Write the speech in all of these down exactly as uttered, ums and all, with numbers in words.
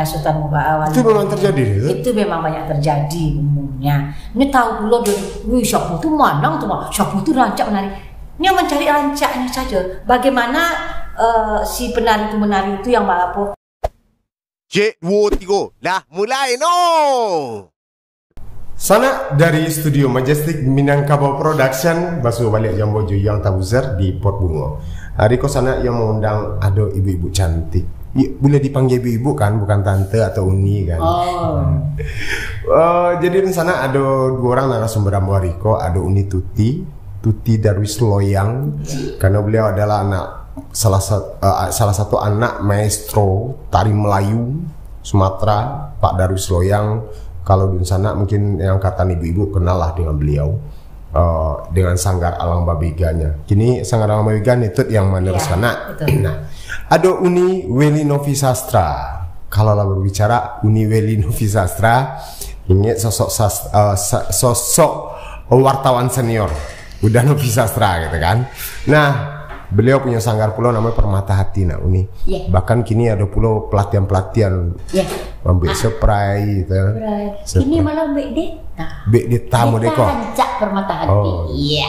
Sultan Mubarak. Itu memang terjadi, itu? Itu memang banyak terjadi umumnya. Ini tahu pulo dia, "Wih, siapa tu manang tu, Mak? Siapa tu rancak menari?" Dia mencari rancaknya saja. Bagaimana, eh, si penari tu menari itu yang apa? Cek, duo, tigo. Lah, mulai, no! Sanak dari Studio Majestic Minangkabau Production, basuo baliak jambo jo Yang Tabuzer di Pot Bungo. Hari ko sanak yang mengundang ado ibu-ibu cantik. I-, boleh dipanggil ibu-ibu kan, bukan tante atau uni kan. Oh. Eh, jadi di sanak ado duo urang narasumber ambo hari ko, ado Uni Tuti, Tuti Darwis Loyang, karena beliau adalah anak salah sa-, eh, salah satu anak maestro tari Melayu Sumatera, Pak Darwis Loyang. Kalau di sanak mungkin yang angkatan ibu-ibu kenal lah dengan beliau, eh, dengan Sanggar Alang Babeganya. Kini Sanggar Alang Babega Nitut yang meneruskan, nak. Betul. Nah, ado Uni Weli Novi Sastra. Kalau lah berbicara Uni Weli Novi Sastra, ingat sosok sas-, eh, sa-, sosok wartawan senior. Udah Novi Sastra gitu kan. Nah, beliau punya sanggar pulo namanya Permata Hati, nak Uni. Iya. Bahkan kini ada pulo pelatihan-pelatihan. Iya. Mambuek spray gitu. Spray. Kini malah bek deh. Nah. Bek deh tamu deh ko. Rancak Permata Hati. Oh. Iya.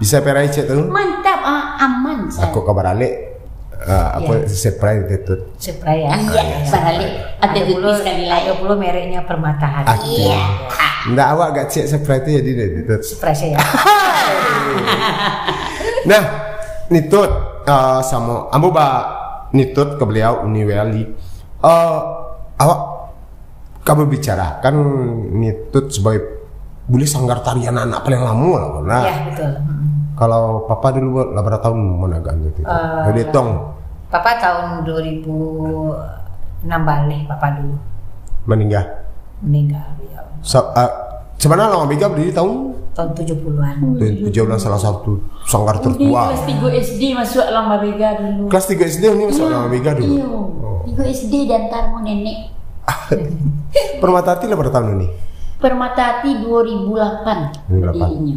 Bisa perai cek tu? Mantap, ah, aman, saya. Aku kabar alik. Ah, apa, iya, spray gitu. Spray, ya? Iya, baralik. Ada pulo, sekali lagi. Ada pulo mereknya Permata Hati. Iya. Ndak awak gak cek spray tu jadi deh, gitu. Spray saya. Nah, Nitut, ah, samo ambo ba Nitut ke beliau Uni Weli. Ah, awak ka babicarakan Nitut sebagai bulih sanggar tari anak-anak paling lamo lah, nah. Ya, betul. Mm-mm. Kalau papa dulu lah bara tahun managang tu? Eh, dari tong. Papa tahun dua ribu enam baleh, papa dulu. Meninggal? Meninggal, ya. Sa-, ah, sebenarnya Alang Babega berdiri tahun? Tahun tujuh puluhan. Tahun tujuh puluhan, salah satu sanggar tertua. Kelas tiga S D masuk Alang Babega dulu. Kelas tiga S D ni masuk Alang Babega dulu? Iya. Oh. Tiga S D diantar mo nenek. Permata Hati lah bara tahun ni? Permata Hati dua ribu lapan. Dua ribu lapan. Berdirinya.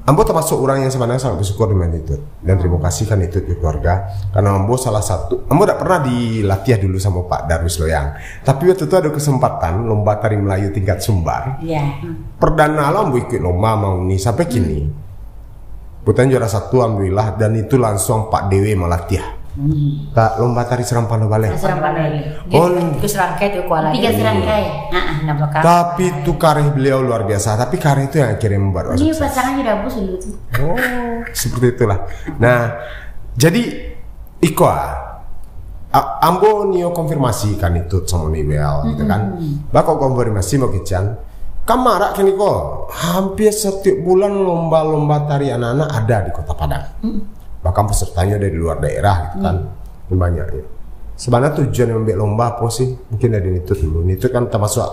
Ambo termasuk orang yang sebenarnya sangat bersyukur dengan itu. Dan terima kasih kan itu ke keluarga. Karena ambo salah satu, ambo tak pernah dilatih dulu sama Pak Darwis Loyang. Tapi waktu itu ada kesempatan lomba tari Melayu tingkat Sumbar. Ya. Perdana lah ambo ikut lomba mau ni sampai kini. Bukan juara satu, alhamdulillah, dan itu langsung Pak Dewi malatih. Hmm. Tak lomba tari Serampan Baleh. Serampan Baleh. Dia tiga serangkai tu kuala. Tiga serangkai. Ah, ah. Nah, belakang. Tapi tu kareh beliau luar biasa. Tapi kareh tu yang akhirnya membuat. Ini pasangannya dah bus dulu tu. Oh, seperti itulah. Nah, jadi iko ah, a-, ambo nio konfirmasi kan itu sama Niwel gitu kan. Mm-mm. Bako konfirmasi mau kecen. Kan marak kini ko, hampir setiap bulan lomba-lomba tari anak-anak ada di Kota Padang. Mm. Bahkan pesertanya dari luar daerah gitu kan. Mm. Banyak ya. Sebenarnya tujuan yang ambil lomba apa sih? Mungkin dari Nitut dulu. Nitut kan termasuk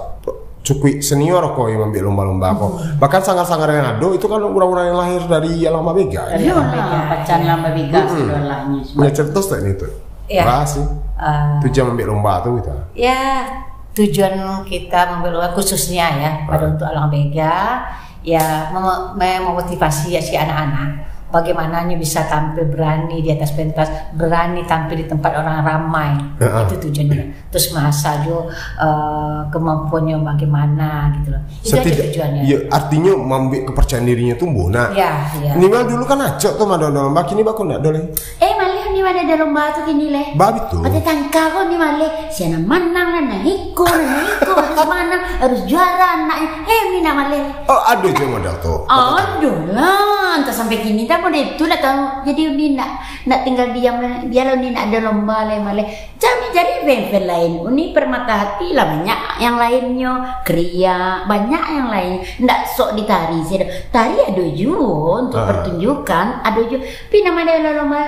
cukup senior ko yang ambil lomba-lomba ko. Mm. Bahkan sanggar-sanggar yang ada itu kan orang-orang yang lahir dari Alang Babega. Dari Alang Babega. Iya, pacan Alang Babega, mm-mm, saudaranya semua. Punya cerita tak Nitut? Ya. Bahas sih. Ah. Tujuan ambil lomba tu gitu. Ya, tujuan kita membuat lomba khususnya ya, pada, ah, untuk Alang Babega, ya, mem-, mem-, memotivasi ya si anak-anak. Bagaimananya bisa tampil berani di atas pentas, berani tampil di tempat orang ramai. Heeh. Itu tujuannya. Terus merasa juga, eh, kemampuannya bagaimana gitu loh. Itu aja tujuannya. Ya, artinya mambuat kepercayaan dirinya tumbuh. Nah, ya, ya. Niwel dulu kan acok tu mah ada lomba, kini bako ndak ada leh. Eh, maleh ni ada lomba tu kini leh. Ba, betul. Kata tangka ko ni maleh. Siapa manang lah, nah iko, nah iko, harus manang, harus juara anaknya. Eh, ni nak maleh. Oh, ada je model tu. Ada lah, entah sampai kini tak model tu nak tahu. Jadi ni nak, nak tinggal diam, biarlah ni nak ada lomba leh maleh. Cari-cari event-event lain. Uni Permata Hati lah banyak yang lainnyo. Kriya, banyak yang lain. Ndak sok di tari sajo. Tari ado juo untuk, ah, pertunjukan, ado juo. Tapi nama ado lomba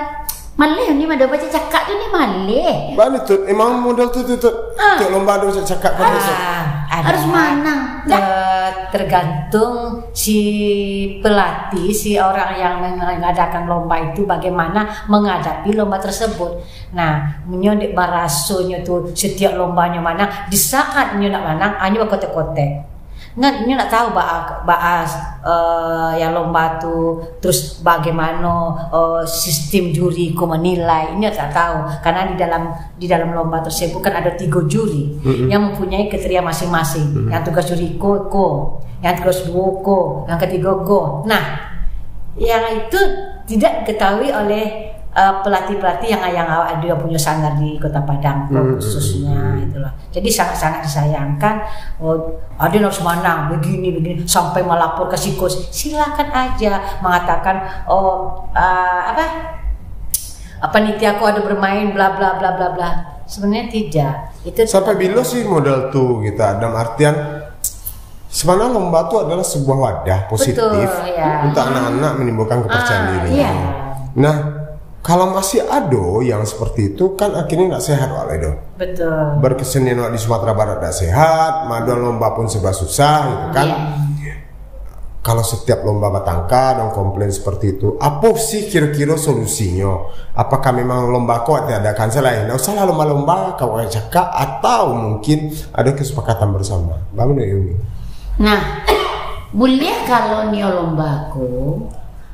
maleh ni, ado baca cakak tu ni maleh. Bana tu, emang model tu, tu, tu. Ah. Tiap lomba ado baca cakak kan. Ah, biasa. Harus manang. Eh, tergantung si pelatih, si orang yang mengadakan lomba itu bagaimana menghadapi lomba tersebut. Nah, munyo dek barasonyo tu, setiap lombanyo manang, di saat nyo nak manang, anyo bakotek-kotek. Ingat, inyo ndak tahu baa, baa, eh, yang lomba tu, terus bagaimana, eh, sistem juri ko menilai, inyo tak tahu. Karena di dalam, di dalam lomba tersebut kan ada tiga juri Mm-mm. yang mempunyai kriteria masing-masing. Mm-mm. Yang tugas juri ko, ko, yang tugas duo ko, yang ketiga ko. Nah, yang itu tidak diketahui oleh, eh, pelatih-pelatih yang, yang awak ada, yang punya sanggar di Kota Padang, Hmm, khususnya hmm, hmm. itulah. Jadi sangat-sangat disayangkan. Oh, ada yang harus menang begini begini sampai melapor ke psikolog. Silakan aja mengatakan, oh, eh, apa, panitia aku ada bermain bla bla bla bla bla. Sebenarnya tidak. Itu Sampai tetap bila sih modal tu kita? Dalam artian, sebenarnya lomba tu adalah sebuah wadah positif Betul, ya. untuk anak-anak menimbulkan kepercayaan Ah, diri. iya. Nah, kalau masih ada yang seperti itu, kan akhirnya nggak sehat, Wak Ledo. Betul. Berkesenian, Wak, di Sumatera Barat nggak sehat, maduan lomba pun serba susah, gitu kan. Iya. Kalau setiap lomba batangka dan komplain seperti itu, apa sih kira-kira solusinya? Apakah memang lomba ko tiada kan selai? Nggak usahlah lomba-lomba, kau orang cakap, atau mungkin ada kesepakatan bersama. Bagaimana, Yuni? Nah, buliah kalau nio lomba ko,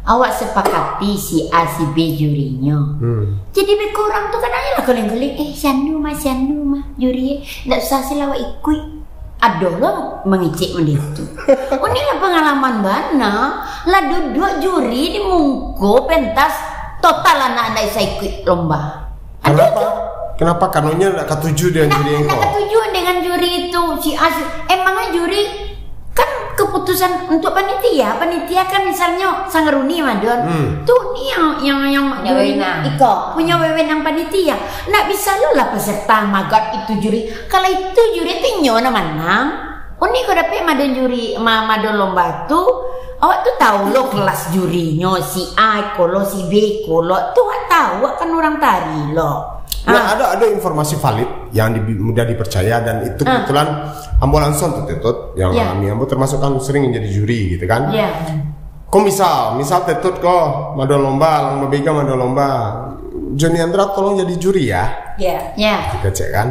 awak sepakati si A, si B jurinyo. Hmm. Jadi, beko urang tu kadang lah kaling-kaling, "Eh, si anu mah, si anu mah, juri, eh. Ndak usah sih lah awak ikuik." Ado lo mangecek model tu. Uni lah pangalaman bana, lah duduak juri di mungko pentas, total anak ndak bisa ikuik lomba. Ado Kenapa? tu. Kenapa kanonyo ndak katuju dengan Ndak, juri ndak engkau? katuju dengan juri itu, si A, si, emangnya juri kan keputusan untuk panitia. Panitia kan misalnya sanggar uni, Madon. Hmm. Tu ni yang, yang, yang Punya juri wewenang. iko, punya wewenang panitia. Ndak bisa lo lah peserta magat itu juri. Kalau itu juri tu inyo nan manang. Uni ko dapek madon juri, ma-, madon lomba tu, awak tu tahu lo kelas jurinyo, si A ko lo, si B ko lo. Tu awak tahu, awak kan urang tari lo. Nah, Ah. ada, ada informasi valid yang di-, mudah dipercaya dan itu Ah. kebetulan ambo langsung tu, Tetut, yang Ya. alami. Ambo termasuk kan sering jadi juri gitu kan. Ya. Ko misal, misal Tetut ko madon lomba, Lang Babega madon lomba. Joni Andra tolong jadi juri ya. Ya. Ya. Kita cek kan.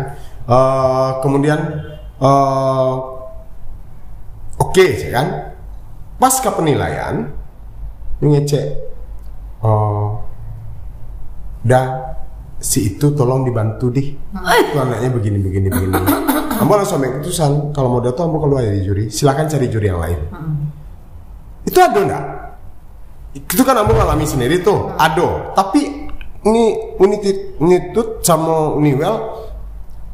Eh, kemudian, eh, oke, cek kan. Pas ka penilaian, ngecek, eh, dah, si itu tolong dibantu dih. Hmm. Itu anaknya begini, begini, begini. Ambo langsung ambil keputusan, kalau model tu ambo keluar dari juri, silakan cari juri yang lain. Hmm. Itu ada ndak? Itu kan ambo ngalami sendiri tuh, ado. Tapi ni Unitut, Unitut sama Uniwel,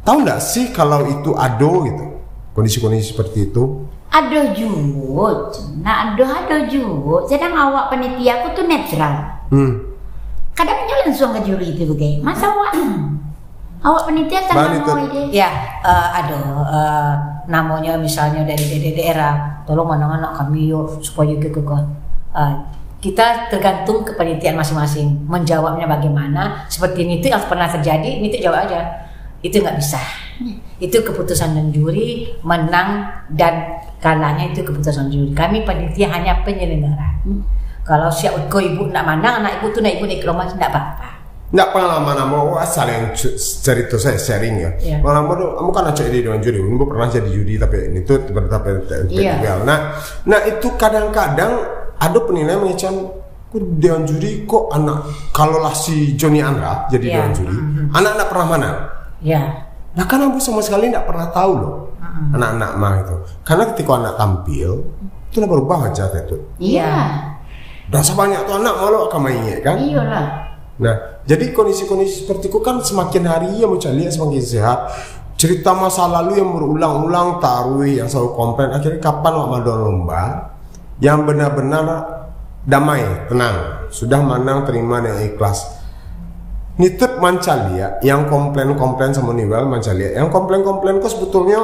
tahu ndak sih kalau itu ado gitu? Kondisi-kondisi seperti itu. Ado juo, nak ado, ado juo. Sadang awak panitia aku tu netral. Hmm. Kadang nyo langsung ka juri tu bagai. Masa awak, awak panitia Bang, tangah itu mau ide. Ya, eh, ado, eh, namonyo misalnyo dari, dari daerah, tolong anak-anak kami yo, supayo ke, ke, ke. Eh, kita tergantung kepanitiaan masing-masing, menjawabnya bagaimana. Seperti ini tu yang pernah terjadi, ini tu jawab aja. Itu nggak bisa. Hmm. Itu keputusan dan juri, menang dan kalahnya itu keputusan juri. Kami panitia hanya penyelenggara. Hmm. Kalau siap ko ibu nak manang, anak ibu tu nak ibu nak ikut lomba, ndak apa-apa. Ndak pangalaman ambo, wah, saling cu-, cerita saya sharing ya. Iya. Pangalaman tu, ambo kan acak jadi dewan juri, ambo pernah jadi juri tapi ini tu, tapi, tapi, tapi Iya. Nah, nah itu kadang-kadang ada penilaian macam, ku dewan juri kok anak, kalau lah si Joni Andra jadi Iya. dewan juri, Mhm. anak ndak pernah manang. Iya. Lah kan ambo sama sekali ndak pernah tahu loh, Mhm. anak-anak mah itu. Karena ketika anak tampil, itulah berubah wajah itu. Iya. Dan sebanyak tu anak malu akan main kan? Iyalah. Nah, jadi kondisi-kondisi seperti itu kan semakin hari yang mencari semakin sehat. Cerita masa lalu yang berulang-ulang taruh yang selalu komplain. Akhirnya kapan awak madon lomba yang benar-benar damai, tenang, sudah manang terima dengan ikhlas. Nitut mancaliak yang komplain-komplain sama Niwel mancaliak. Yang komplain-komplain ko sebetulnya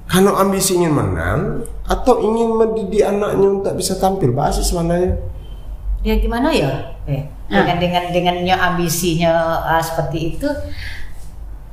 karena ambisi ingin menang atau ingin mendidik anaknya untuk bisa tampil. Bahasa sebenarnya. Ya gimana ya? Eh, Ah. dengan, dengan, dengannya ambisinyo, ah, seperti itu,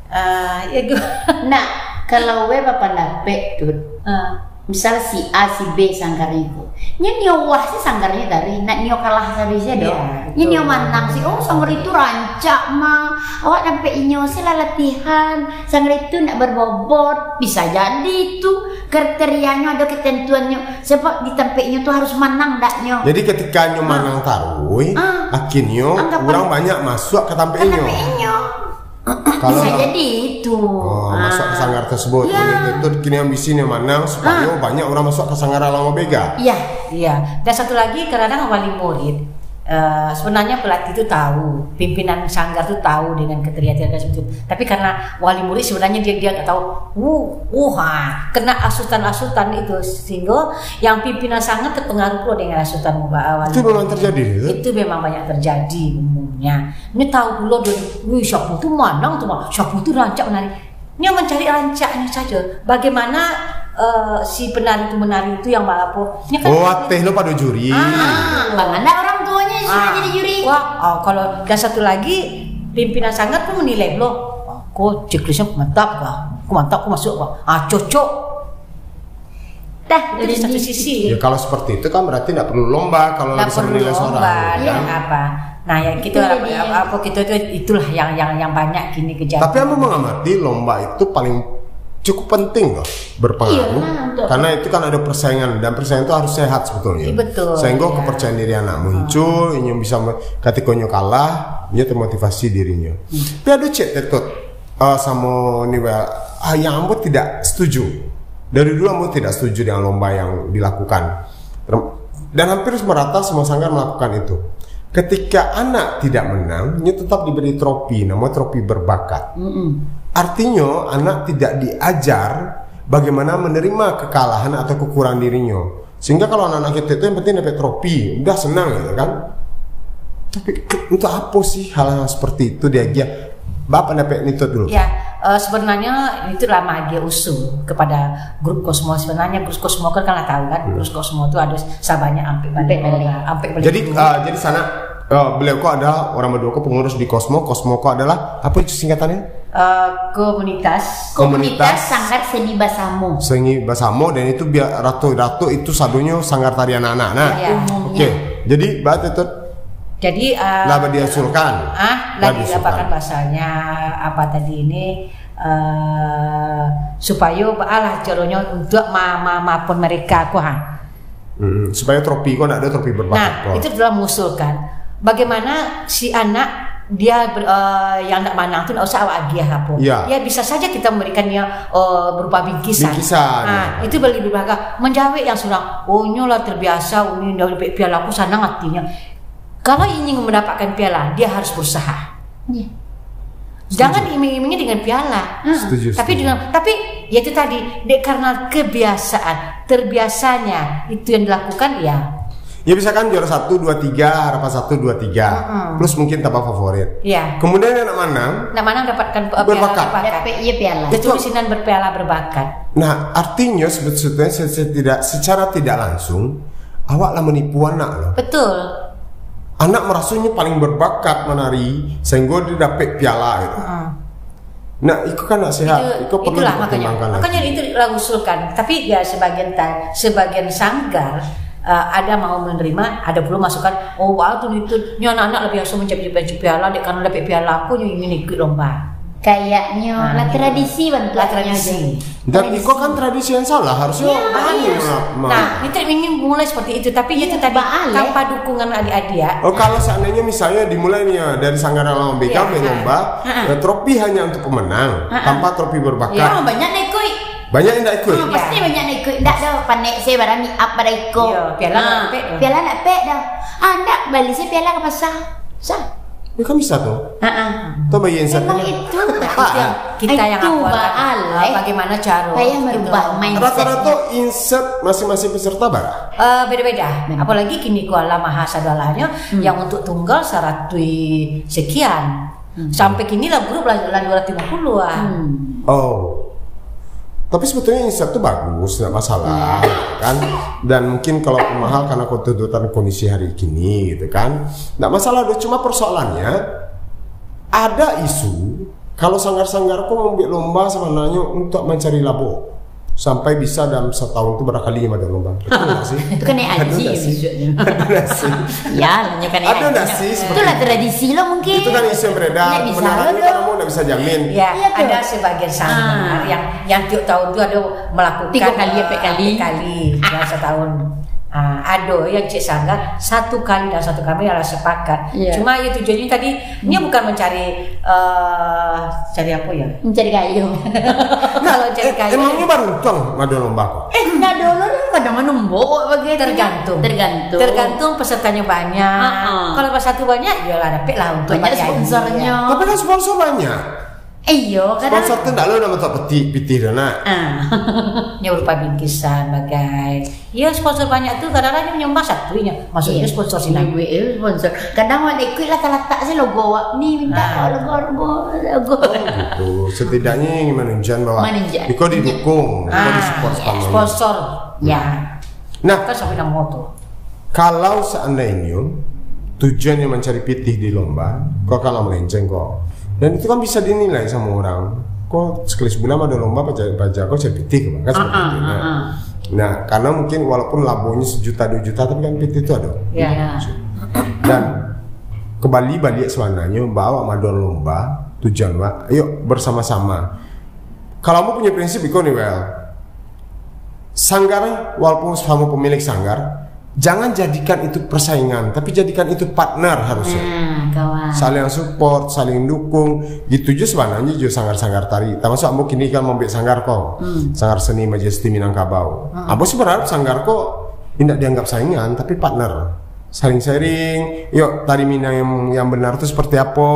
ah, ya gimana? Nah, kalau we bapandapek tu, Ah. misal si A, si B sangkarnyo ko. Nyo nio wah si sangkarnyo tadi, nak nio kalah sabisnyo doh. Iya, Nyo nio betul. manang si, oh, sanggar itu rancak mah. Awak sampai inyo si lah latihan, sanggar itu nak berbobot, bisa jadi itu. Kriterianyo ado, ketentuannyo. Sebab di tampeknyo tu harus manang daknyo. Jadi ketika nyo manang taruih, Ah. akhirnyo Anggapan urang banyak masuk ka tampeknyo. Ka tampeknyo. Kalau Bisa lah jadi itu. Oh, masuk ke Ah. sanggar tersebut. Ya. Jadi itu kini ambisi nyo manang supaya Ah. banyak orang masuk ke sanggar Alam Abega. Iya. Iya. Dan satu lagi, kadang-kadang wali murid, eh, sebenarnya pelatih tu tahu, pimpinan sanggar tu tahu dengan keterjadian seperti itu. Tapi karena wali murid sebenarnya dia, dia nggak tahu. Uh, uh, ha, kena asutan-asutan itu, sehingga yang pimpinan sanggar terpengaruh pula dengan asutan, eh, wali Itu memang murid. terjadi, itu? Itu memang banyak terjadi umumnya. Ini tahu pula dia, "Wih, siapa tu manang tu, Mak? Siapa tu rancak menari?" Dia mencari rancaknya saja. Bagaimana, eh, si penari tu menari itu yang balapo? Ini kan Oh, ateh lo pado juri. Ah, bagaimana orang tuanya sudah Ah. jadi juri? Wah, oh, kalau dan satu lagi, pimpinan sanggar pun menilai lo. "Ah, ko checklistnya mantap kah? Ko mantap, ko masuk kah? Ah, cocok." Dah, Itu di jadi satu sisi. Ya, kalau seperti itu kan berarti nggak perlu lomba kalau Nggak bisa perlu menilai seorang, lomba, ya ya, kan? apa? Nah, ya, kita Itu harap, jadi apa, kita itu, itulah yang, yang, yang banyak kini kejadian. Tapi aku mengamati lomba itu paling cukup penting loh, berpengaruh. Iyalah, untuk Karena itu kan ada persaingan, dan persaingan itu harus sehat sebetulnya. Iya, betul, Sehingga ya. kepercayaan diri anak muncul, inyo bisa me-, ketika inyo kalah, inyo termotivasi dirinyo. Hmm. Tapi ada cek tetut, eh, sama ni, Bel, ah, yang ambo tidak setuju. Dari dulu ambo tidak setuju dengan lomba yang dilakukan. Term-, dan hampir merata semua sanggar melakukan itu. Ketika anak tidak menang, nyo tetap diberi trofi, nama trofi berbakat. Mm-mm. Artinyo, anak tidak diajar bagaimana menerima kekalahan atau kekurangan dirinyo. Sehingga kalau anak-anak kita itu yang penting dapat trofi, udah senang gitu kan. Tapi ke-, untuk apa sih hal-hal seperti itu diagiah? Bapak dapat nitut dulu. Ya, eh, sebenarnya itu lah maagiah usul kepada grup Kosmo. Sebenarnya grup Kosmo kan, kan lah tahu kan, Hmm. grup Kosmo itu ada sabanyak ampek baleh Ampek baleh. orang, ampek baleh Jadi, grup. eh, jadi sana, eh, beliau ko adalah orang berdua ko pengurus di Kosmo. Kosmo ko adalah apa itu singkatannya? Eh, komunitas. Komunitas Komunitas. Sanggar Seni Basamo. Seni Basamo, dan itu biar ratu-ratu itu sadonyo sanggar tari anak-anak. Nah, Ya. Umumnya. Oke. Jadi, Bapak Tetut Jadi, eh, Lah diusulkan. Ah, Lah lah diusulkan. didapatkan bahasanya apa tadi ini, eh, supayo baalah caronyo untuk ma-, ma-, maafkan mereka ko, ha. Hmm, supaya trofi ko ndak ada trofi berbakat Nah, ko. itu telah mengusulkan. Bagaimana si anak dia ber-, eh, yang ndak manang tu ndak usah awak agiah apa. Ya. Ya, bisa saja kita memberikannya, eh, berupa bingkisan. Bingkisan. Ha, itu bagi berbahagi. Menjawek yang surang, "Oh, nyo lah terbiasa, oh, nyo dah dapat piala, aku sanang hatinya." Kalau ingin mendapatkan piala, dia harus berusaha. Iya. Jangan Setuju. iming-imingi dengan piala. Hmm. Setuju, Tapi setuju. dengan, tapi ya itu tadi, dek karena kebiasaan, terbiasanya itu yang dilakukan, ya. Ya, misalkan juara satu, dua, tiga, harapan satu, dua, tiga. Mm-mm. Plus mungkin tambah favorit. Iya. Kemudian yang nak manang, Nak manang dapatkan, eh, piala Berbakat. berbakat. Dapat, iya, piala. Betul. Itu sinan berpiala berbakat. Nah, artinya sebet-, sebetulnya se-, setidak-, secara tidak langsung, awak lah menipu anak loh. Betul. Anak merasanya paling berbakat menari, sehingga dia dapat piala gitu. Heeh. Nah, itu kan ndak sehat. Itu, Itu perlu itulah makanya. dipertimbangkan Makanya lagi. itu lah usulkan. Tapi ya sebagian ta-, sebagian sanggar, eh, ada mau menerima, ada pula masukan, "Oh, wah, tu itu, nyo anak-anak lebih asuh mencari baju piala, dek karena dapat piala aku, nyo ingin ikut lomba." Kayaknya Nah, lah gitu. tradisi bantuaknya Lah tradisi. aja. Dan Tradisi. iko kan tradisi yang salah, harusnya Iya, bagus iya. lah, Ma. Nah, itu ingin mulai seperti itu, tapi Iya, itu tadi baaleh. tanpa dukungan adik-adik, ya. Oh, kalau seandainya misalnya dimulai nih ya, dari Sanggar Alam Abega Iya, ambil ha. lomba, Ha. eh, trofi hanya untuk pemenang, Ha. tanpa trofi berbakat. Iya. Oh, banyak nak ikut. Banyak yang ndak ikut. Oh, pasti Iya. banyak nak ikut. Ndak dah panek saya barang ni up pada iko. Iya, piala Ah, ndak pek dah. piala ndak pek dah. Ah, ndak bali saya piala ke pasar. Sah. Ya kan bisa tuh. Ha-ha. Tuh bagi yang Memang satu. itu. Nah, itu yang kita yang Itu aku akan, baal, eh. bagaimana cara Payah gitu. merubah mindset. Rata-rata insert masing-masing peserta bara? Eh, beda-beda. Beda. Apalagi kini ko alam maha sadolahnyo, Hmm. yang untuk tunggal saratus sekian. Hmm. Sampai kini lah grup lah, lah dua ratus lima puluh lah. Hmm. Oh. Tapi sebetulnya insert tuh bagus, nggak masalah, Iya. kan? Dan mungkin kalau mahal karena tuntutan kondisi hari kini gitu kan. Nggak masalah, cuma persoalannya ada isu kalau sanggar-sanggar ko membuat lomba sebenarnya untuk mencari labo. Sampai bisa dalam setahun tuh berapa kali ada lomba. Betul nggak sih? Itu kan naik Ada haji nggak sih? maksudnya. Ada nggak sih? Ya, lah, nyo kan naik Ada haji nggak nak. sih seperti Itulah itu? tradisi lo mungkin. Itu kan isu yang beredar. Nggak bisa Sebenarnya lo kan dong. kamu nggak Bisa jamin. Ya, Iya, tu. ada sebagian sanggar Ah. yang, yang tiap tahun tu ada melakukan, Tiga kali, eh, empat kali. empat kali dalam setahun. Ah, ada yang cek sanggar satu kali dalam satu kami adalah sepakat. Iya. Cuma ya tujuannya tadi, dia bukan mencari, eh, cari apa ya? Mencari kayu. Kalau cari Eh, kayu emangnya kan baruntung mado lomba ko? Eh, ndak dulu lah, kadang nombok bagi Tergantung. Tergantung. Tergantung pesertanya banyak. Ah, ah. Kalau pas satu banyak, iyalah dapatlah untuk Banyak bagi sponsornya. Tapi kan sponsor banyak. Eh, iyo, kadang Sponsor tu ndak lo nama tak peti, pitih dah nak. Ah. Nya berupa bingkisan bagai. Ya, sponsor banyak tu kadang-kadang dia menyumbang satu nya. Maksudnya Iya. sponsor sinan. Duit, eh, sponsor. Kadang awak ikut lah talatak si logo awak ni minta Ah. logo, logo, logo. Gitu. Setidaknya ingin menunjukkan bahwa Menunjukkan. iko didukung, iko Ah, disupport sama. sponsor. Ya. Nah, Kan sampai nama tu. kalau seandainya tujuannya mencari pitih di lomba, kau kalah melenceng kau. Dan itu kan bisa dinilai sama orang. Kau sekali sebulan ada lomba paja, paja kau cari pitih ke, kan seperti Ah, itu. ah, Nah, ah. nah, karena mungkin walaupun labonya sejuta dua juta, tapi kan pitih itu ada. Ya. Ya. Dan kembali balik sebenarnya bawa mado lomba tujuan, Pak. Ayo bersama-sama. Kalau kamu punya prinsip iko nih, Well. Sanggar, walaupun sama pemilik sanggar, jangan jadikan itu persaingan, tapi jadikan itu partner harusnya. Nah, kawan. Saling support, saling dukung. Gitu juga sebenarnya juga sanggar-sanggar tari. Termasuk ambo kini kan mambuek sanggar ko. Hmm. Sanggar Seni Majesti Minangkabau. Hmm. Ambo sih berharap sanggar ko indak dianggap saingan, tapi partner. Saling sharing, yuk tari Minang yang, yang benar tu seperti apa.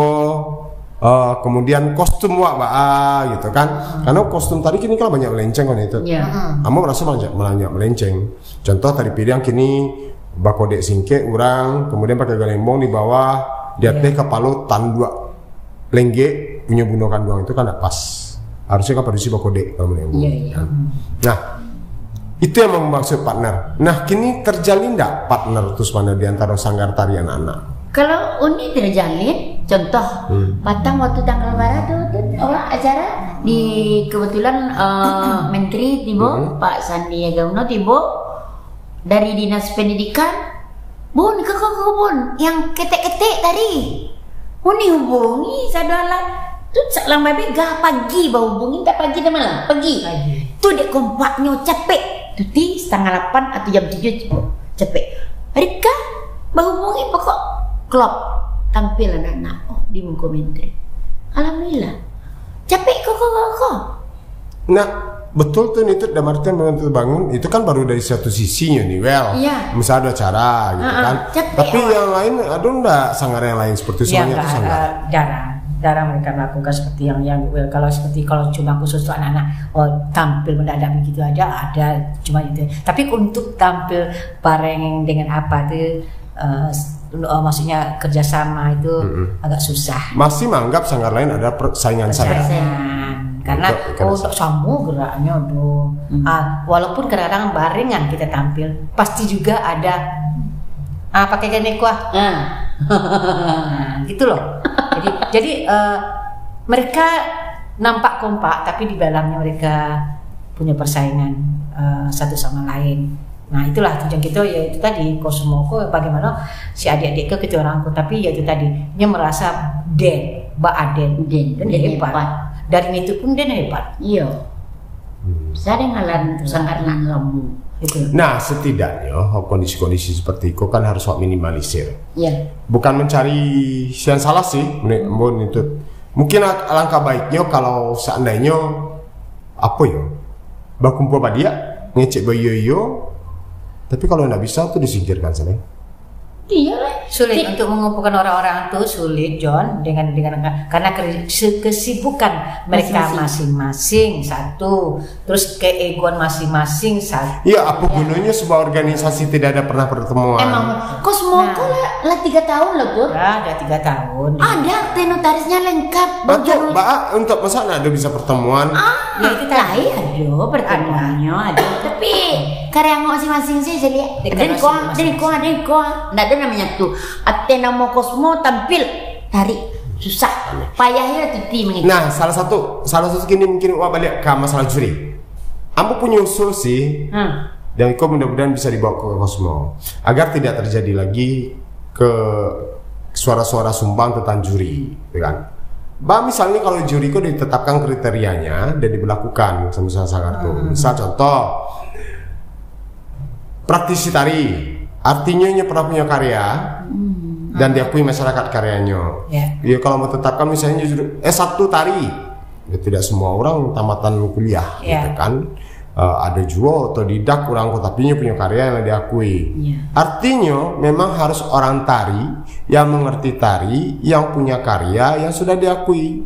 Eh, kemudian kostum wak baa gitu kan. Hmm. Karena kostum tari kini kan banyak melenceng kan itu. Ya. Hmm. Ambo merasa banyak, banyak melenceng. Contoh tari piriang kini bakodek singkek urang, kemudian pakai galembong di bawah, di ateh Ya. kapalo tanduak lenggek punyo bundo kanduang itu kan ndak pas. Harusnya kan padusi bakodek kalau menurut Iya, iya. Nah, itu yang maksud partner. Nah, kini terjalin ndak partner tu sebenarnya di antara sanggar tari anak-anak? Kalau uni terjalin, contoh, Hmm. patang waktu tanggal bara tu, tu, awak acara di kebetulan, eh, Menteri tibo, Hmm. Pak Sandiaga Uno tibo, dari Dinas Pendidikan, "Bun, koko, koko, Bun, yang ketek-ketek tadi." Uni hubungi sadoalah. Tu salang babe gah pagi bahubungi, tak pagi tak malam, pagi. Pagi. Tu dek kompaknyo capek. Tu ti setengah lapan atau jam tujuh capek. Rika bahubungi pokok klop tampil anak-anak, oh, di muko menteri. Alhamdulillah. Capek koko, koko. Nah, betul tu, itu dalam artian memang terbangun, itu kan baru dari satu sisinya nih, Well. Iya. Misal ada acara gitu Heeh. kan. Tapi Tapi, oh. yang lain, ada ndak sanggar yang lain seperti Ya, semuanya itu enggak, sanggar? eh, jarang. Jarang mereka melakukan seperti yang, yang, Well, kalau seperti, kalau cuma khusus untuk anak-anak, oh, tampil mendadak begitu aja ada, cuma itu. Tapi untuk tampil bareng dengan apa tuh, eh, s-, eh, maksudnya kerjasama itu Mm-mm. agak susah. Masih menganggap sanggar lain ada persaingan sanggar. Persaingan. Karena, Untuk, oh, karena untuk sama geraknya tuh. Hmm. Ah, walaupun kadang-kadang barengan kita tampil, pasti juga ada, ah, pakai gini kuah. Ah. Nah, gitu loh. Jadi, jadi, eh, mereka nampak kompak, tapi di dalamnya mereka punya persaingan, eh, satu sama lain. Nah, itulah tujuan kita, yaitu tadi, Cosmo ko bagaimana si adik-adik ke kita orang ko, tapi yaitu tadi, dia merasa den, baaden, Den, dan den hebat. hebat. Dari itu pun den hebat. Iya. Hmm. Saya ngalan Betul. sanggar nan lama. Betul. Nah, setidaknya kondisi-kondisi seperti itu kan harus awak minimalisir. Iya. Bukan mencari yang salah sih, menurut Mbon itu. Mungkin ak-, alangkah baiknya kalau seandainya, apa ya, bakumpul badiak, ngecek baiyo-iyo, tapi kalau ndak bisa, tu disingkirkan saja. Iyalah. Sulit Ti- untuk mengumpulkan orang-orang tu, sulit, John, dengan, dengan, karena ke-, se-, kesibukan mereka Masing-masing. masing-masing, satu, terus keegoan masing-masing, satu. Iya, apa Ya. gunanya sebuah organisasi tidak ada pernah pertemuan? Emang, Cosmo Nah. ko lah, lah tiga tahun loh, Pur. Lah, dah tiga tahun. Ada akte notarisnya lengkap, Ah, tu, bocor. Ba, untuk masa ndak ada bisa pertemuan? Ah, Ya, itu tadi. Lain ada pertemuannya, ada. Tapi karya angok masing-masing sih, jadi Dekat dari kuah, masing-masing. dari kuah, dari kuah. Ndak ada namanya tu. Akte nama Cosmo tampil, tarik. Susah. Payahnya tuti mengecek. Nah, salah satu, salah satu kini mungkin awak balik ke masalah juri. Ambo punya usul sih, Hmm. dan iko mudah-mudahan bisa dibawa ke Cosmo. Agar tidak terjadi lagi ke suara-suara sumbang tentang juri, ya kan? Bah, misalnya kalau juri ko ditetapkan kriterianya dan diberlakukan sama-sama sangat tu. Hmm. Misal contoh, praktisi tari, artinya nyo pernah punya karya, hmm, dan diakui masyarakat karyanya. Ya. Ya, kalau mau tetapkan misalnya juri S satu tari, ya tidak semua orang tamatan kuliah, ya, gitu kan. Uh, ada juga otodidak orang ko, tapi nyo punya karya yang diakui. Ya. Artinya memang harus orang tari yang mengerti tari, yang punya karya yang sudah diakui.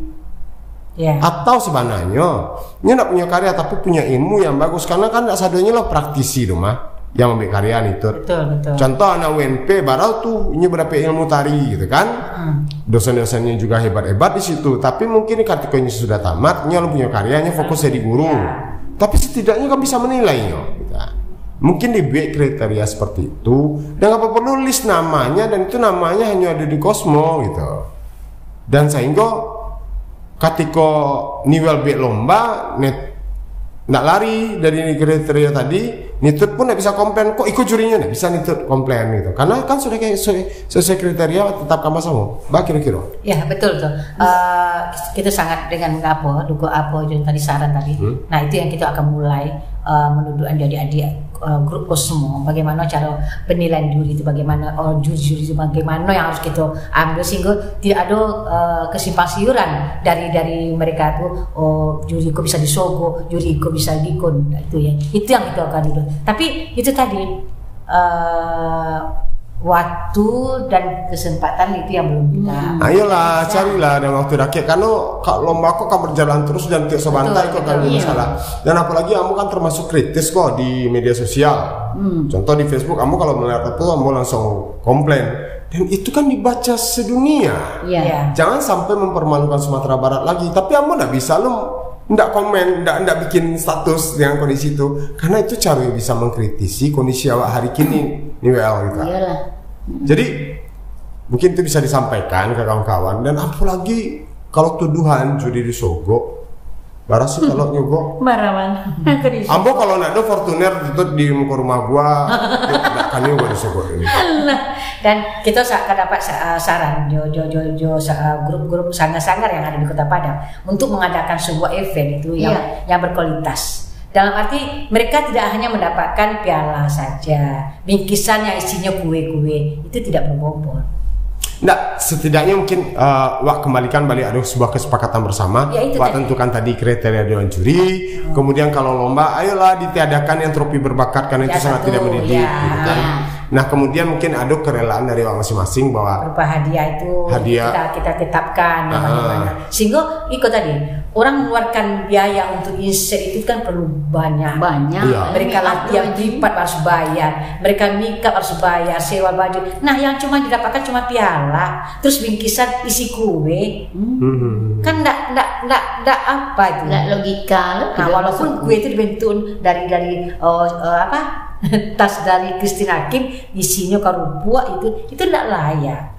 Ya. Atau sebenarnya nyo ndak punya karya tapi punya ilmu yang bagus, karena kan ndak sadonyo lah praktisi tu mah yang ambil karya itu. Betul, betul. Contoh anak U N P baru tu inyo berdapek ilmu tari gitu kan. Hmm. Dosen-dosennya juga hebat-hebat di situ, tapi mungkin ketika inyo sudah tamat, inyo punya karyanya fokus jadi guru. Ya. Tapi setidaknya kan bisa menilai nyo gitu. Mungkin dibuat kriteria seperti itu, dan apa perlu list namanya, dan itu namanya hanya ada di Cosmo gitu. Dan sehingga katiko Niwel buek lomba, net ndak lari dari kriteria tadi, Nitut pun ndak bisa komplain, kok iko jurinya ndak bisa Nitut komplain gitu. Karena kan sudah kayak sesuai, sesuai kriteria tetap kama samo. Bah kira-kira. Ya, betul tu. Eh, kita sangat dengan apa, duga apa yang tadi saran tadi. Hmm. Nah, itu yang kita akan mulai, eh, mendudukan di adik-adik, eh, grup Cosmo. Bagaimana cara penilaian juri itu, bagaimana, oh, juri-juri itu bagaimana yang harus kita ambil sehingga tidak ada, eh, kesimpang siuran dari, dari mereka tu, oh, juri ko bisa disogok, juri ko bisa dikon. Itu ya. Itu yang kita akan dulu. Tapi itu tadi, eh, waktu dan kesempatan itu yang belum kita. Hmm. Ayolah, carilah ada waktu dakek. Karena kalau lomba ko kan berjalan terus dan tiap sabantai ko kan masalah. Dan apalagi ambo kan termasuk kritis kok di media sosial. Hmm. Contoh di Facebook, ambo kalau melihat itu ambo langsung komplain. Dan itu kan dibaca sedunia. Iya. Iya. Jangan sampai mempermalukan Sumatera Barat lagi. Tapi ambo ndak bisa lo ndak komen, ndak, ndak bikin status dengan kondisi itu. Karena itu cara bisa mengkritisi kondisi awak hari kini, Niwel gitu. Iyalah. Jadi mungkin itu bisa disampaikan ke kawan-kawan. Dan apalagi kalau tuduhan judi disogok, bara sih kalau nyogok. Marah, Bang. Ambo kalau ndak ada Fortuner itu di muka rumah gua, ndak kani gua disogok ini. Alah. Dan kita sa-, akan dapat sa-, saran jo, jo, jo, jo sa-, grup-grup sanggar-sanggar yang ada di Kota Padang untuk mengadakan sebuah event itu yang, iya, yang berkualitas. Dalam arti, mereka tidak hanya mendapatkan piala saja, bingkisan yang isinya kue-kue, itu tidak berbobot. Ndak, setidaknya mungkin, eh, wak kembalikan balik ada sebuah kesepakatan bersama. Ya, itu wak tadi. Tentukan tadi kriteria dewan juri. Hmm. Kemudian kalau lomba, ayolah ditiadakan yang trofi berbakat, karena itu sangat tidak mendidik, gitu kan. Ya, satu, ya. Nah, kemudian mungkin ada kerelaan dari wak masing-masing bahwa berupa hadiah itu hadiah. Kita, kita tetapkan, ah, bagaimana. Sehingga iko tadi, orang mengeluarkan biaya untuk insert itu kan perlu banyak. Banyak. Iya. Mereka latihan privat harus bayar, mereka makeup harus bayar, sewa baju. Nah, yang cuma didapatkan cuma piala, terus bingkisan isi kue. Hmm. Kan ndak, ndak, ndak, ndak apa itu? Ndak logika lah. Nah, walaupun kue itu dibentuk dari, dari, oh, eh, apa? Tas dari Christine Hakim, isinya karupuak itu, itu ndak layak.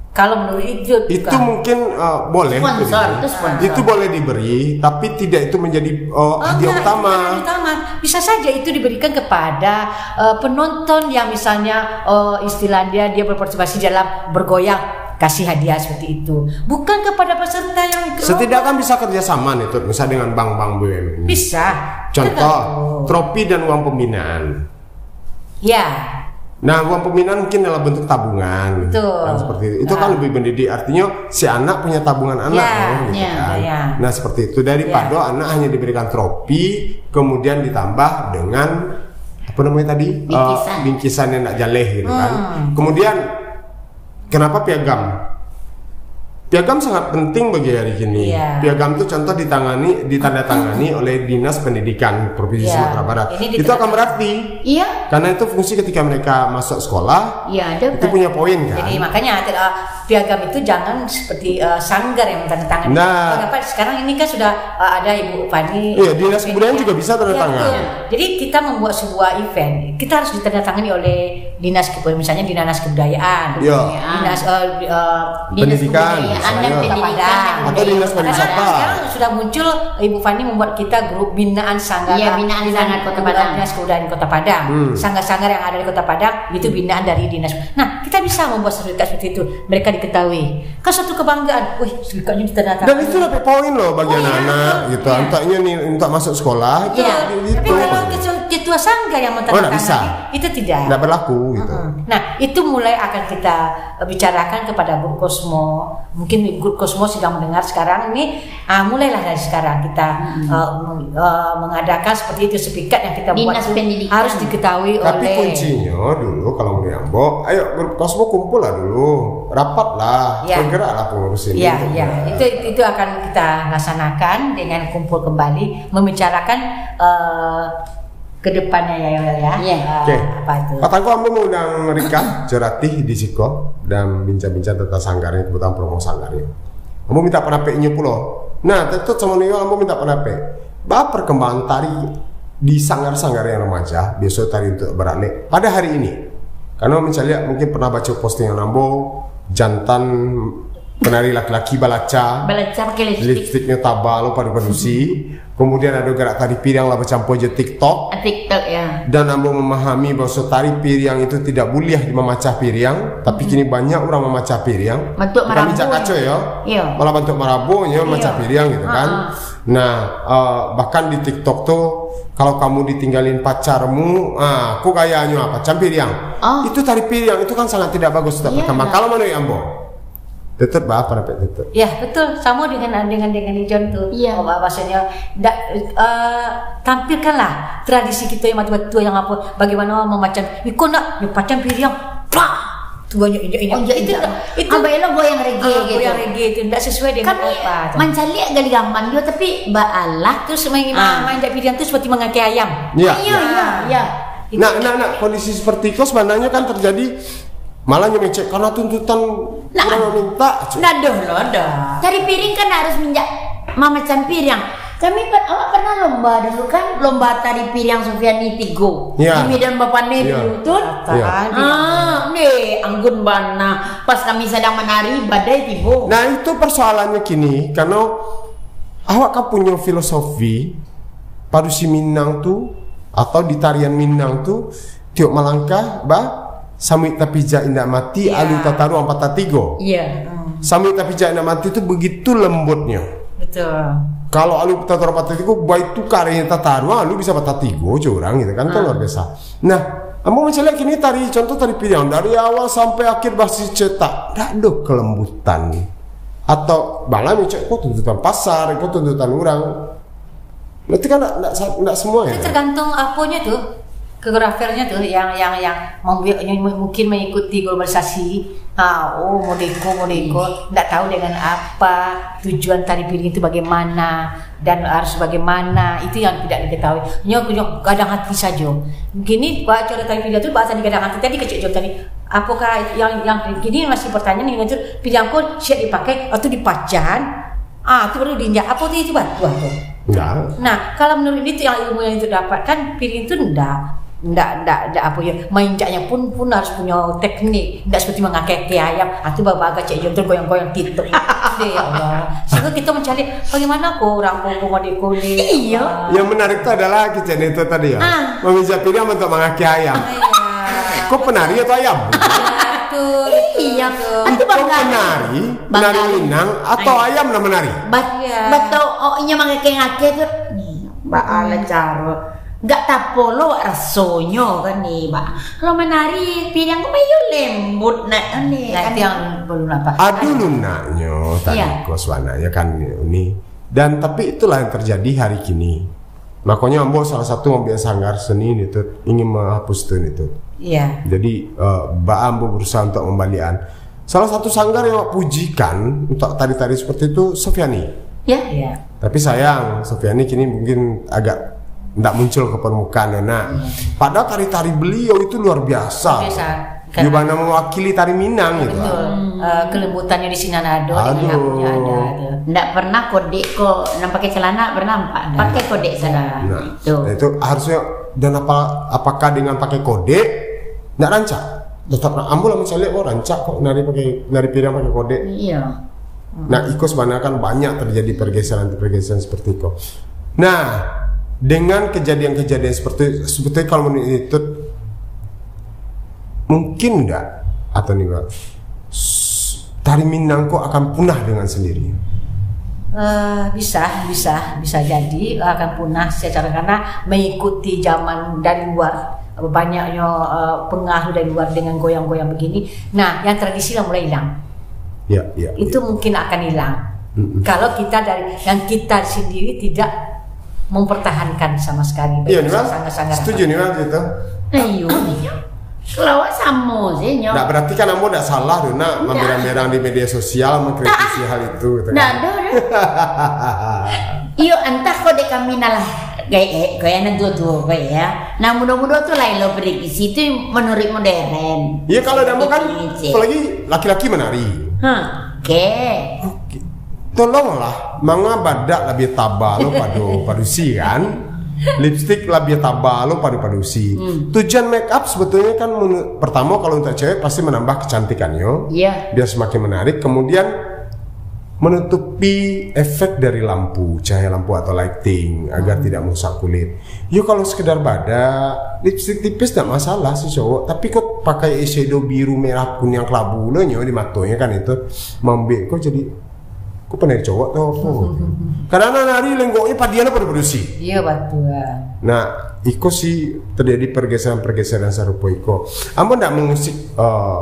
Kalau menurut itu, itu kan mungkin, eh, boleh sponsor, diberi. Itu sponsor. Itu boleh diberi, tapi tidak itu menjadi, eh, hadiah utama. Oh, enggak, itu bukan hadiah utama. Bisa saja itu diberikan kepada, eh, penonton yang misalnya, eh, istilah dia, dia berpartisipasi dalam bergoyang, kasih hadiah seperti itu. Bukan kepada peserta yang ikut lomba. Setidaknya kan bisa kerjasama nih, Tut, misal dengan bank-bank B U M N. Bisa. Contoh, tergantung. Trofi dan uang pembinaan. Ya. Nah, uang pembinaan mungkin dalam bentuk tabungan. Betul. Kan seperti itu. Itu kan lebih mendidik. Artinya, si anak punya tabungan anak, ya, gitu kan. Ya. Nah, seperti itu. Daripada anak hanya diberikan trofi, kemudian ditambah dengan, apa namanya tadi? Eh, bingkisan. Bingkisan yang ndak jaleh gitu kan. Hmm. Kemudian, kenapa piagam? Piagam sangat penting bagi hari kini. Iya. Piagam tu contoh ditangani, ditandatangani oleh Dinas Pendidikan Provinsi Sumatera Barat. Itu akan berarti. Iya. Karena itu fungsi ketika mereka masuk sekolah, iya, ada itu punya poin kan. Jadi makanya, eh, piagam itu jangan seperti, eh, sanggar yang menandatangani. Nah. Kenapa sekarang ini kan sudah, eh, ada Ibu Fani. Iya, Dinas Kebudayaan juga bisa tanda tangan. Iya, betul. Jadi kita membuat sebuah event, kita harus ditandatangani oleh Dinas Kebu-, misalnya Dinas Kebudayaan, iya, Dinas, eh, eh, pendidikan. Anak pendidikan. Atau dinas pariwisata. Sekarang sudah muncul, Ibu Fani membuat kita grup binaan sanggar. Iya, binaan sanggar Kota Padang. Dinas Kebudayaan Kota Padang. Hmm. Sanggar-sanggar yang ada di Kota Padang itu binaan dari dinas. Nah, kita bisa membuat sertifikat seperti itu. Mereka diketahui. Kan suatu kebanggaan. Wih, sertifikatnya kita datang. Dan itu dapat poin loh bagi anak-anak gitu. Iya. Antaknya nih, untuk masuk sekolah itu. Iya. Tapi kalau ketua sanggar yang menandatangani, itu tidak. Tidak berlaku gitu. Nah, itu mulai akan kita bicarakan kepada Bu Kosmo. Mungkin Ibu Kosmo sedang mendengar sekarang ini, ah, mulailah dari sekarang kita, eh, meng- eh, mengadakan seperti itu, sertifikat yang kita buat itu harus diketahui oleh. Tapi kuncinya dulu kalau menurut Ambo, ayo Bu Kosmo kumpul lah dulu, rapat lah, bergerak lah pengurus ini. Ya, ya. Itu, itu akan kita laksanakan dengan kumpul kembali, membicarakan, eh, ke depannya ya, Yul, ya. Iya. Ah, oke. Apa itu? Patang ko ambo mengundang Rika Joratih di siko dan bincang-bincang tentang sanggar ini, kebutuhan promo sanggar ini. Ambo minta pandapek inyo pulo. Nah, tentu sama Nio ambo minta pandapek. Ba perkembangan tari di sanggar-sanggar yang remaja, biasa tari untuk baralek pada hari ini. Karena mencari mungkin pernah baca postingan ambo, jantan penari laki-laki balaca. Balaca pakai lipstik. Lipstiknya taba lo padu padusi. Kemudian ada gerak tari piriang lah bercampur je TikTok. Ah, TikTok, ya. Dan ambo memahami bahwa tari piriang itu tidak boleh mamacah piriang, tapi kini banyak orang mamacah piriang. Bantuak marabonyo. Bukan minjak kaco ya. Iya. Malah bantuak marabonyo, iya, mamacah piriang gitu kan. Ah, ah. Nah, eh, bahkan di TikTok tuh kalau kamu ditinggalin pacarmu, ah, aku gayanyo apa? Macam piriang. Ah. Itu tari piriang itu kan sangat tidak bagus untuk perkembangan. Kalau menurut ambo. Tetap ba apa dapat tetap. Ya, betul. Sama dengan, dengan, dengan Ijon tu. Iya. Oh, bah- bahasanya, ndak, eh, tampilkanlah tradisi kita yang batua-batua yang apa, bagaimana mamacam, iko nak, yo pacam piriang. Pah! Tu banyak injak-injak. Oh, injak-injak. Itu, itu. Abah elok goyang reggae gitu. Goyang reggae tu, ndak sesuai dengan apa tu. Kami mancaliak gali gaman juga, tapi baalah. Terus main, ah, main injak piriang tu seperti mangakeh ayam. Iya. Iya, iya, iya. Itu. Nah, nah, nah, kondisi seperti itu sebenarnya kan terjadi. Malah nyo mecek karena tuntutan urang minta, cek. Nah, doh lo, doh. Tari piriang kan harus minjak mamacam piriang. Kami per-, awak pernah lomba dulu kan, lomba tari piriang Sufiani tigo. Ya. Di Medan Bapaneh dulu tu. Ya. Ah, ni anggun bana. Pas kami sadang manari, badai tibo. Nah, itu persoalannya kini, karena awak kan punya filosofi, padusi Minang tu, atau di tarian Minang tu, tiok malangkah, bah, samuik tapijak indak mati, iya, alu tataruang patah tigo. Iya. Hmm. Samuik tapijak indak mati tu begitu lembutnya. Betul. Kalau alu tataruang patah tigo, baik tu karenya tataruang, alu bisa patah tigo je urang gitu kan, itu luar biasa. Nah, ambo mancaliak kini tari, contoh tari piriang, dari awal sampai akhir basi cetak, dak ado kelembutan. Atau malah mecek, kok tuntutan pasar, kok tuntutan urang. Berarti kan ndak, ndak sa-, ndak semua ya? Itu tergantung aponyo tu, koreografernya tu yang, yang, yang membuatnya mu-, mungkin mengikuti globalisasi. Ha, oh, modeko, modeko. Hmm. Ndak tahu dengan apa tujuan tari piring itu bagaimana dan harus bagaimana. Itu yang tidak diketahui. Nyo, nyo gadang hati sajo. Kini, ba-, cara tari piring tu bahasa digadang hati tadi kecek jawab tadi. Apakah yang, yang kini masih pertanyaan yang itu piring ko siap dipakai atau dipacan? Ah, tu baru diinjak. Apa tu itu batuah tu? Enggak. Nah, kalau menurut dia tu yang ilmu yang itu dapatkan, piring tu ndak, ndak, ndak, ndak apa ya, mainjaknya pun, pun harus punya teknik, ndak seperti mangakeh ayam. Ah, tu babaga cek Jon tu goyang-goyang TikTok. Deh, ya Allah. Sehingga kita mencari bagaimana ko orang ko ko mode ko ni. Iya. Yang menarik tu adalah kecek itu tadi ya. Ah. Meminjak piring untuk mangakeh ayam. Ah, iya. Kok penari atau ayam? Betul, betul, iya, betul. Itu bangga. Kok penari? Penari Minang atau ayam nan manari? Bat-, iya. Bato, oh, inyo mangakeh-ngakeh tu. Baa lah caro. Gak tapo lo wak rasonyo kan ni, ba. Kalau manari, piring ko mayo lembut nak ni. Nah, kan itu yang perlu nampak. Aduh, lunaknyo tadi ko suanaknyo kan ni. Dan tapi itulah yang terjadi hari kini. Makonyo ambo salah satu mambuek sanggar seni ni tu ingin menghapus tu ni tu. Iya. Jadi, eh, baa ambo berusaha untuk membalikan. Salah satu sanggar yang awak pujikan untuk tari-tari seperti itu, Sofiani. Ya. Iya. Tapi sayang, Sofiani kini mungkin agak ndak muncul ke permukaan, nak. Iya. Padahal tari-tari beliau itu luar biasa. Biasa. Di mana mewakili tari Minang gitu. Betul. Eh, kelembutannya di sini ada, di sini ada. Aduh. Ndak pernah kodek ko, nan pakai celana pernah nampak? Pakai kodek saudara. Nah, itu harusnya, dan apa, apakah dengan pakai kodek ndak rancak? Tetap ra-, ambo lah mencaliak kok rancak kok nari pakai, nari piring pakai kodek. Iya. Nah, iko sebenarnya kan banyak terjadi pergeseran-pergeseran seperti itu. Nah, dengan kejadian-kejadian seperti, sebetulnya kalau menurut itu, mungkin ndak, atau nih, Bang, s-, tari Minang ko akan punah dengan sendiri? Eh, bisa, bisa, bisa jadi akan punah secara karena mengikuti zaman dari luar, banyaknya eh, pengaruh dari luar dengan goyang-goyang begini. Nah, yang tradisi lah mulai hilang. Ya, ya. Itu mungkin akan hilang. Mm-mm. Kalau kita dari yang kita sendiri tidak mempertahankan sama sekali. Iya, Baik nih, Bang. Sanggar-sanggar Setuju apa. Nih, Bang, gitu. Ayo, kalau sama sih nyo. Nah, berarti kan ambo ndak salah tu nak mamerang-merang di media sosial mengkritisi hal itu gitu Ndak kan. Ada deh. Iyo, entah kok dek kami nalah. Kayak kayak anak tua-tua kayak ya. Nah, muda-muda tu lain lo prediksi itu menurut modern. Iya, kalau dah mau kan, Prediksi. Apalagi laki-laki menari. Hah, oke. Oke. Tolonglah, manga badak labiah taba lo pado padusi kan. Lipstick labiah taba lo pado padusi. Tujuan make up sebetulnya kan menu-, pertama kalau untuk cewek pasti menambah kecantikannya. Iya. Biar semakin menarik. Kemudian menutupi efek dari lampu, cahaya lampu atau lighting agar tidak merusak kulit. Yo kalau sekedar badak, lipstick tipis tak masalah sih cowok. Tapi kok pakai eyeshadow biru merah kuning kelabu lo nyo di matonya kan itu, mambek kok jadi, kok pandai cowok tu apa? Kadang nari lenggoknya padian apa produksi. Iya, betul. Nah, iko sih terjadi pergeseran-pergeseran sarupa iko. Ambo ndak mengusik eh,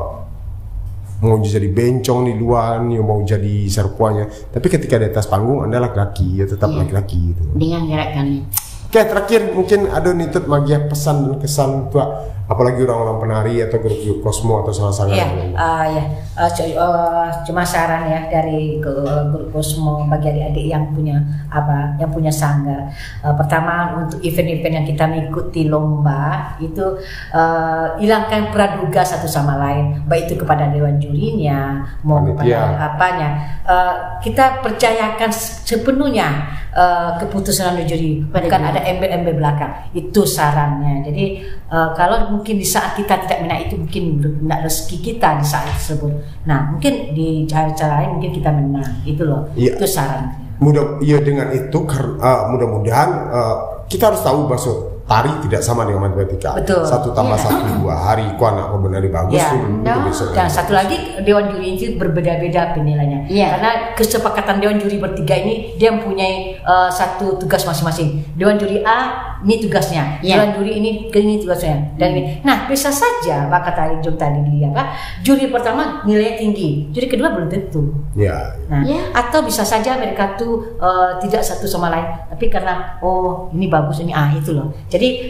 mau jadi bencong di luar, yo mau jadi sarupuannya. Tapi ketika di atas panggung, anda laki-laki, ya tetap Iya. Laki-laki gitu. Dengan gerakannya. Oke, terakhir mungkin ada nitut magiah pesan dan kesan untuk apalagi orang-orang penari atau grup-grup kosmo atau salah-salah Ya, yang lain. Ah, ya. Ah, cu- ah, cuma saran ya dari ke grup kosmo bagi adik-adik yang punya apa, yang punya sanggar. Ah, pertama, untuk event-event yang kita mengikuti lomba itu, ah, hilangkan praduga satu sama lain, baik itu kepada dewan jurinya, mau Panitia. Kepada apanya. Ah, kita percayakan se- sepenuhnya ah, keputusan dewan juri. Pada Bukan dia. Ada embel-embel belakang. Itu sarannya. Jadi eh, kalau mungkin di saat kita tidak menang itu mungkin tidak rezeki kita di saat tersebut. Nah, mungkin di cara-cara lain mungkin kita menang. Itu loh. Iya. Itu sarannya. Mudah, ya dengan itu kar- eh, mudah-mudahan eh, kita harus tahu bahwa tari tidak sama dengan matematika. Betul. Satu tambah Iya. satu dua, hari kau anak kau menari bagus Ya. tu, itu Nah. besok. Dan satu lagi, dewan juri itu berbeda-beda penilaiannya. Iya. Karena kesepakatan dewan juri bertiga ini dia mempunyai eh, satu tugas masing-masing. Dewan juri A ini tugasnya, Iya. dewan juri ini ini tugasnya. Dan ini. Nah, bisa saja apa kata Ijom tadi di apa? Juri pertama nilainya tinggi, juri kedua belum tentu. Ya. Nah, Iya. atau bisa saja mereka tuh eh, tidak satu sama lain, tapi karena oh ini bagus ini ah itu loh. Jadi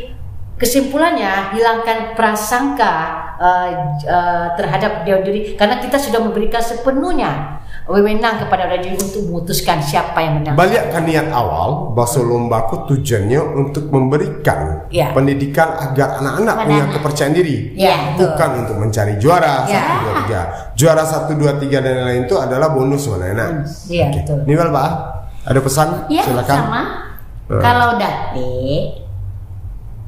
kesimpulannya hilangkan prasangka eh, eh, terhadap dewan juri karena kita sudah memberikan sepenuhnya wewenang kepada dewan juri untuk memutuskan siapa yang menang. Baliak ka niat awal, baso lomba ko tujuannya untuk memberikan Ya. pendidikan agar anak-anak punya Anak-anak. kepercayaan diri. Ya, betul. Bukan untuk mencari juara Ya. satu dua tiga. Juara satu dua tiga dan lain-lain itu adalah bonus sebenarnya. Nah. Iya, Oke. Betul. Niwal, Pak, ada pesan? Ya, Silakan. Sama. Eh. Kalau Datik,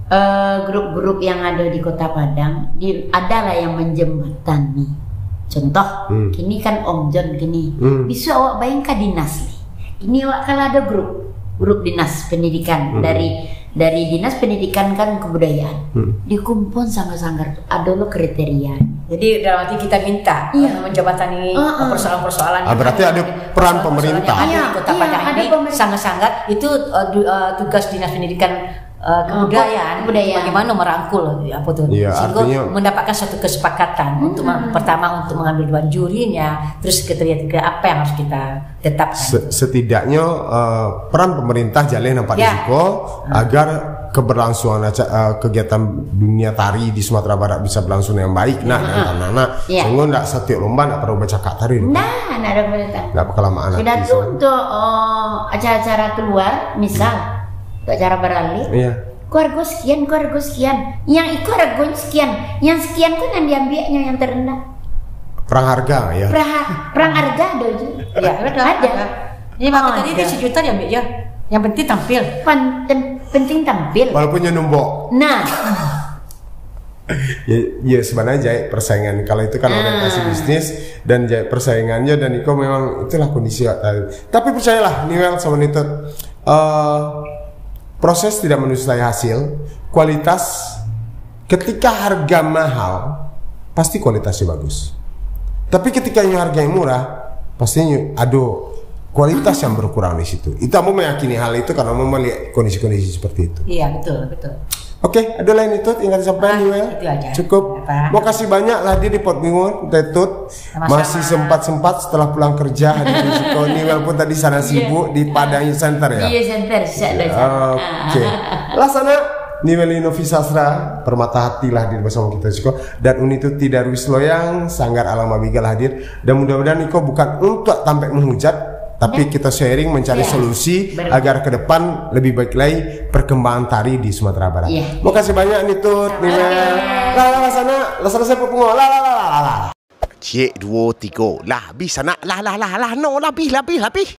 eh, grup-grup yang ada di Kota Padang, di, adalah yang menjembatani. Contoh, Hmm. kini kan Om John kini. Hmm. Bisa awak bayangkan dinas ni. Kini awak kalau ada grup, grup dinas pendidikan Hmm. dari dari dinas pendidikan kan kebudayaan. Hmm. Dikumpul sanggar-sanggar tu, ada lo kriteria. Jadi dalam arti kita minta Iya. untuk menjembatani Ah, ah. persoalan-persoalan Ah, berarti ada peran persoalan-persoalan pemerintah. Yang ada Iya, di Kota iya, Padang ada ini pemerintah. Sangat-sangat itu eh, du- eh, tugas dinas pendidikan eh, kebudayaan, kebudayaan. Bagaimana merangkul apa tu Iya, sehingga artinya mendapatkan satu kesepakatan untuk mem- pertama untuk mengambil dewan jurinya, terus kriteria-kriteria apa yang harus kita tetapkan. Se- setidaknya eh, peran pemerintah jaleh nampak Ya. di siko agar keberlangsungan aca- eh, kegiatan dunia tari di Sumatera Barat bisa berlangsung dengan baik nah dengan tanah nah Ya. sehingga ndak setiap lomba ndak perlu bercakap tari. Nah, nak ada pemerintah. Ndak berkelamaan Sudah hati, tu so. Untuk eh, acara-acara keluar, misal untuk acara baralek, Iya. ko harga sekian, ko harga sekian. Yang iko harga sekian, yang sekian tu yang diambilnya yang terendah. Perang harga ya. Perang, perang harga ada je. Ya, ada. Ada. Ini maka Oh, tadi ada. dia sejuta diambil je. Yang penting tampil. Pen- tem- penting tampil. Walaupun nyo numbok. Nah, Ya, ya, sebenarnya jahit persaingan. Kalau itu kan orientasi bisnis dan jahit persaingannya, dan iko memang itulah kondisi awak tahu. Tapi percayalah, Niwel sama Nitut, eh, proses tidak menustai hasil. Kualitas, ketika harga mahal, pasti kualitasnya bagus. Tapi ketika yang harganya murah, pastinya ada kualitas yang berkurang di situ. Itu ambo meyakini hal itu karena ambo melihat kondisi-kondisi seperti itu. Iya, betul, betul. Oke, ada lain itu yang ingin disampaikan, Ah, Niwel? Itu aja. Cukup. Apa? Mau kasih banyak lah dia di Pot Bingung, Tetut. Sama-sama. Masih sempat-sempat setelah pulang kerja hadir di siko. Niwel pun tadi sana sibuk di Padang Center, ya? Iya, center, siap dah, siap. Oke. Lah sana, Niwel Inovi Sastra, Permata Hati lah hadir bersama kita siko. Dan Uni Tuti Darwis Loyang, Sanggar Alam Abigail hadir. Dan mudah-mudahan iko bukan untuk tampek menghujat, tapi kita sharing mencari Ya. solusi Betul. agar ke depan lebih baik lagi perkembangan tari di Sumatera Barat. Iya. Makasih banyak Nitut, Niwel. Lah, lah, lah sana, lah sana siapa pungo? Lah, lah, lah, lah, lah, lah. Cek, duo, tigo. Lah, habis sanak. Lah, lah, lah, lah, no, lah, habis, lah, habis, lah, habis.